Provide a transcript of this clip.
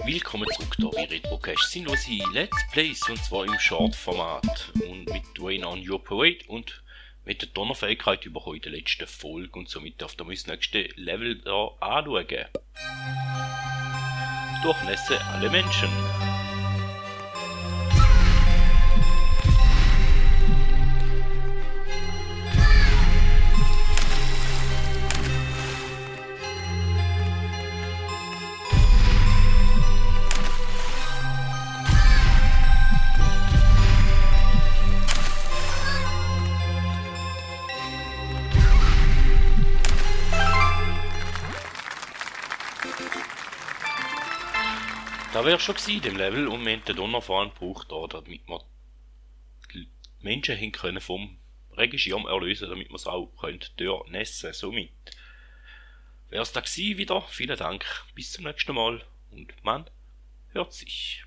Willkommen zurück hier bei Retrocast. Sinnlose Let's Plays und zwar im Short-Format und mit Rain on Your Parade und mit der Donnerfähigkeit überkommen in der letzten Folge und somit auf das nächste Level da anschauen. Durchnässe alle Menschen. Da wäre schon gewesen, dem Level, und wir haben den Donnerfahren gebraucht, damit wir die Menschen hin können vom Regenschirm erlösen, damit wir es auch durchnässen. Somit wäre es da gewesen wieder. Vielen Dank, bis zum nächsten Mal und man hört sich.